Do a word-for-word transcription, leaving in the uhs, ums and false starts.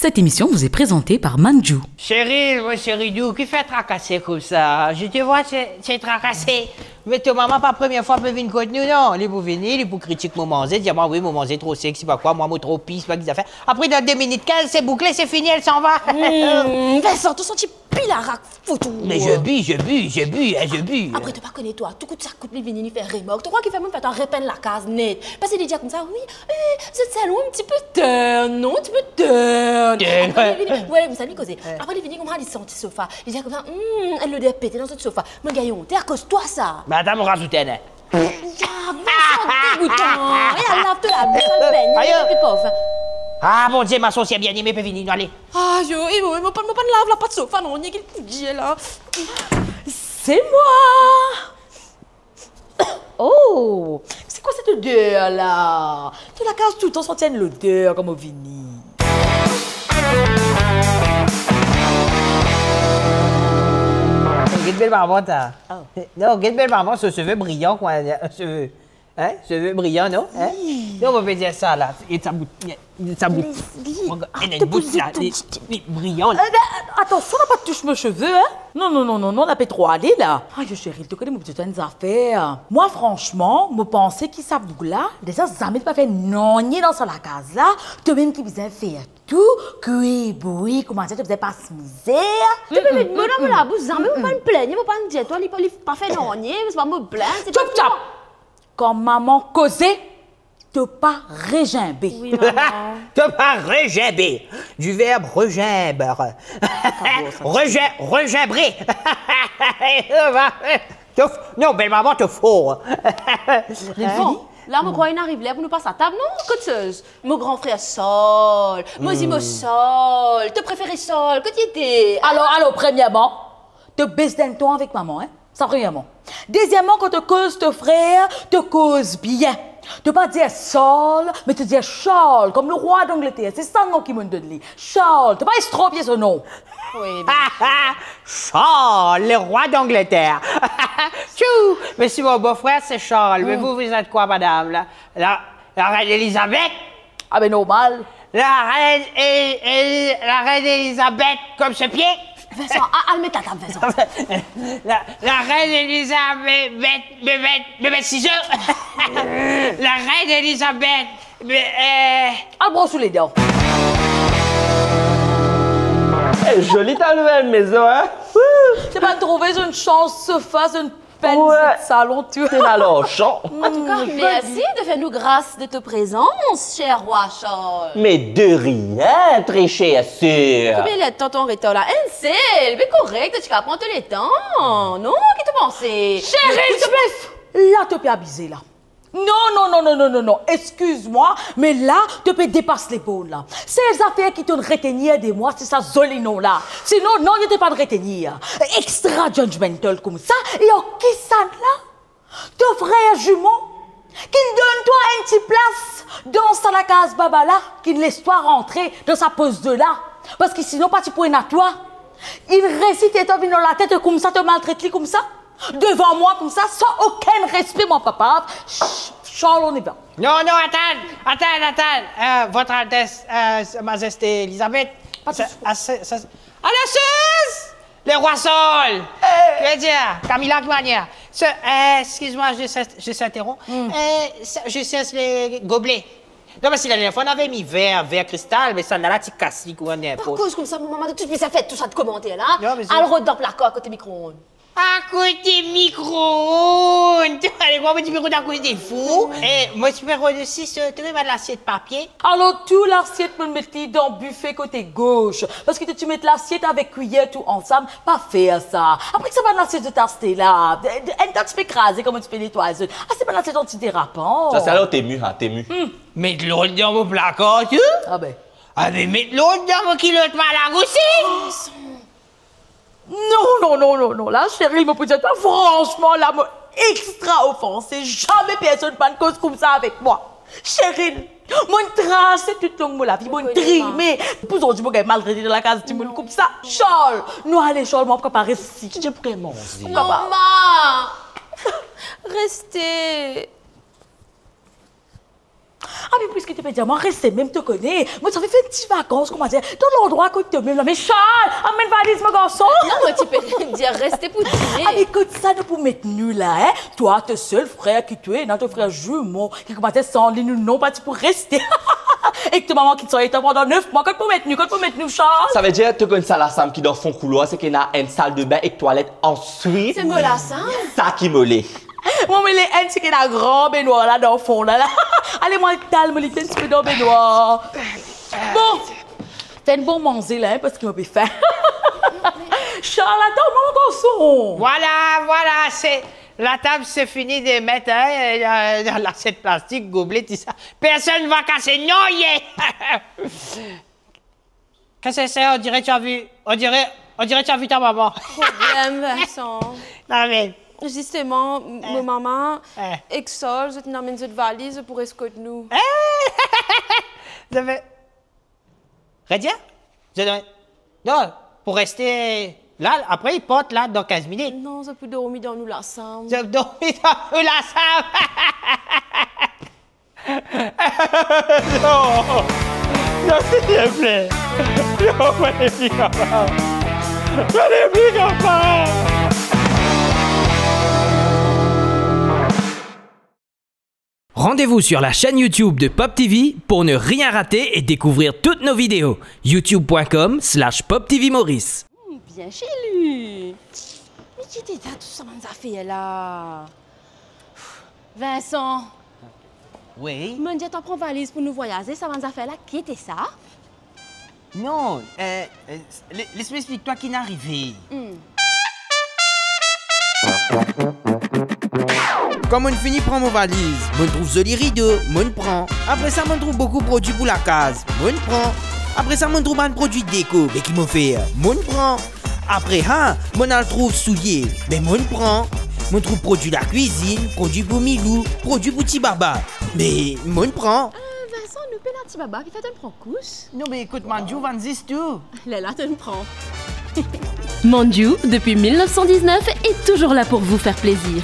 Cette émission vous est présentée par Manjoo. Cheryl, mo seri dou, ki fer trakase koumsa? Je te vois, tu es, tu es trakase. Me to mama pa premie fwa pe vinn kot nou, non? Li pou vini, li pou kritik mo manze, dir mwa, "Wi, mo manze tro sek, sipa kwa, mwa, mo tro pi, sipa ki zafer." Apre, dan de minit kinz, se boukle, se fini, elle s'en va. Hmm, Vincent, to santi pi larak foutou. Mais je bus, je bus, je bus, hein, je bus. Apre, to pa kone twa, tou kout sa kout li vini, li fer remark. To krwar ki fer mem fer twa repenn lakaz net? Parski li dir koumsa, "Wi, eh, zot salon enn tipe tern, non, enn tipe tern." Tern. Apre, li vini, wi, koumsa li koze. Apre, li vini koumsa, li santi sofa. Li dir koumsa, "Hmm, enn loder pete dan zot sofa." Mo gagn onte akoz twa sa. Madam, razout enn, hein. Ya, Vincent, degoutan. E al lav to labous, al begne, ayo, epi parfin. Ah, Bondie, ma sorcière bien-aimée pe vini, nou ale. Ayo, e mo, mo pa, mo pa lav lapat sofa, non, nek li pou dir la. C'est moi. Oh, c'est quoi cette odeur là? Dan lakaz toultan santi enn loder kan mo vini. Get bel marmont, sa. Oh. Non, get bel marmont, so seve briyan, kwa, seve, hein, seve briyan, non? Hein? Wi. Non, mo pe dir sa la, e sa bout, e sa bout. Li, li, regarde, ah, enn bout la, li, li briyan la. Eh ben, attention, la pa tous mo seve, hein? Non, non, non, non, non, la pe tro ale la. Ay, Cheryl, to kone mo pou dir twa enn zafer. Mwa, fransman, mo panse ki sa boug la, deza zame li pa fer nanye dan sa lakaz la, to mem ki bizin fer tou, kwi, bwi, kouma dir, to bizin pas mizer. To pe met mo dan mo labous, zame mo pa'nn pligne, mo pa'nn dir twa, li pa, li pa fer nanye, se pa mo plin, se... Chop, chop! Kan mama koze, to pa rezinbe. Wi, mama. To pa rezinbe. Du verbe rezinbre. Rezin-, rezinbre. To f-, non, belmama, to for. Bon, la, mo krwar inn ariv ler pou nou pas atab, non? Kot Soz? Mo gran frer Sol, mo zimo Sol, to prefere Sol, kot li ete? Alor, alor, premierman, to bes enn ton avek mama, hein? Sa premierman. Dezieman, kan to koz to frer, to koz bien. To pa dir Sol, me to dir Charles, kom lerwa Langleter. Se sa nom ki mo'nn donn li. Charles, to pa estropie so nom. Wi, bien sir. Charles, lerwa Langleter. Tchou, me si mo bofrer se Charles, me vous, vous êtes quoi, madame, la, la, la reine Elisabeth? Ah ben, normal. La reine El-, El-, la reine Elisabeth, kom se pie. Vincent, a-, al met latab, Vincent. La, la reine Elisabeth, bet, bet, bet, bet sizo. La reine Elisabeth, be, eh. Al bros ou ledan. Eh, zoli ta nouvel mezon, hein? Wouh! Se pa trouve, zot inn sanz sofa, zot inn pent zot salon, tou. Wi. T'es dans l'argent. En tout cas, merci de faire nous grâce de ta présence, cher roi Charles. Mais de rien, très chère sœur. Konbien letan to an retar la? Enn sel, be korek, to ti kapav pran to letan. Non, ki to panse? Cheryl, to pe, la to pe abize la. Non, non, non, non. Eskiz mwa, me la, to pe depas leborn la. Sel zafer ki to'nn retenir de mwa, se sa zoli nom la. Sinon, non, to pa'nn retenir. Extra judgmental koumsa, e ar kisannla? To frer zimo, ki'nn donn twa enn ti plas dan sa lakaz baba la, ki'nn les twa rantre dan sa post de la. Parski sinon, pa ti pou ena twa. Inn resi fer twa vinn lor later, to koumsa, to maltret li koumsa. Devan mwa koumsa, san okenn respe, mwa papa. Ch-, Charles, on y va. Non, non, atann, atann, atann. Euh, Votre Altesse, euh, Mazeste Elizabeth. Pa de sousi. Ah, c'est, ça, c'est, à la chaise, le roi Sol. Eh. Que dire, Camilla, ki manier? Ce, euh, excuse-moi, je sais, je t'interromps. Hmm. Euh, ça, je cherche le gobelet. Non, parski ladernie fwa, nou ave mi ver, ver kristal, me sannla ti kas li, kouma ninport. Pa koz koumsa, mo mama, to ti bizin fer tou sa komanter la. Non, me... Al rod dan plakar akote mikro-ond. Akote mikro-ond. To ale krwar mo ti pe rod akote fou. E mo ti pe rod osi, so, to met bann lasiet papie. Alor, tou lasiet, mo'nn met li dan bife kote gos. Parski to ti met lasiet avek kwiyer tou ansam, pa fer sa. Apre sa, bann lasiet zot aste la, enn ta ti pe kraze, kouma ti pe netway zot. Ah, se bann lasiet antiderapan. Sa, se alor Temu, ha, Temu. Hmm. Met lord dan mo plakar, tou? Ah ben. Ah, me met lord dan mo kilot malang osi. Non, non, non, non, non. La, Cheryl, mo pou dir twa, fransman, la, mo extra ofanse. Zame personn pa'nn koz koumsa avek mwa. Cheryl, mo'nn trase toutlong mo lavi, mo'nn trime. Pou zordi, mo gagn maltrete dan lakaz dimoun koumsa. Charles, nou ale, Charles, mo prepare si. Ti dir pou gagn manze. Papa. Mama! Reste. Ah, me piski to pe dir mwa reste mem, to kone, mo ti anvi fer enn ti vakans, kouma dir, dan landrwa kot to mem la. Me Charles, amenn valiz, mo garson. Non, mo ti pe dir reste pou dine. Ah, me kot sa nou pou met nou la, hein? Twa, to sel frer ki to ena, to frer zimo, ki kouma dir san li nou non pa ti pou reste. Ek to mama ki ti sanye twa pandan nef mwa, kot pou met nou, kot pou met nou, Charles? Savedir, to konn sa lasam ki dan fon koulwar, seki ena enn saldebin ek twalet answit. Se mo lasam. Sa ki mo le. Mo, mo le enn seki ena gran benwar la dan fon la, la. Ale, mo al tal mo lite enn tipe dan benwar. Bon, fer enn bon manze la, hein, paski mo pe fin. Charles, atann mwa, mo garson. Vwala, vwala, se, latab se fini de met, hein, euh, lasiet plastik, goble, tou sa. Personn va kase, non, ye. Qu'est-ce que c'est ? On dirait tu as vu, on dirait, on dirait tu as vu ta maman. Problem, Vincent. Non, me... Zisteman, m-, mo mama ek Sol, zot inn amenn zot valiz pou res kot nou. Zot pe redir? Zot, non, pou reste la, apre li part la dan kinz minit. Non, zot pou dormi dan nou lasam. Zot dormi dan nou lasam. Non. Non, silvouple. Non, mo nepli kapav. Mo nepli kapav. Rendez-vous sur la chaîne YouTube de Pop T V pour ne rien rater et découvrir toutes nos vidéos. youtube point com slash pop T V Maurice. Hmm, bien zoli. Me ki ete sa tou sa bann zafer la? Vincent. Wi? Mo'nn dir twa pran valiz pou nou vwayaze, sa bann zafer la, ki ete sa? Non, euh, euh, le-, les mo explik twa ki'nn arive. Hmm. Kan mo'nn fini pran mo valiz, mo'nn trouv zoli rido, mo'nn pran. Apre sa, mo'nn trouv boukou prodwi pou lakaz, mo'nn pran. Apre sa, mo'nn trouv bann prodwi deko, be ki mo fer, mo'nn pran. Apre, ha, mo'nn al trouv soulie, be mo'nn pran. Mo'nn trouv prodwi lakwizinn, prodwi pou milou, prodwi pou tibaba, be mo'nn pran. Euh, Vincent, nou pena tibaba, kifer to'nn pran kous? Non, me kot Manjoo vann zis tou. Lerla to'nn pran. Manjoo, depuis mille neuf cent dix-neuf, est toujours là pour vous faire plaisir.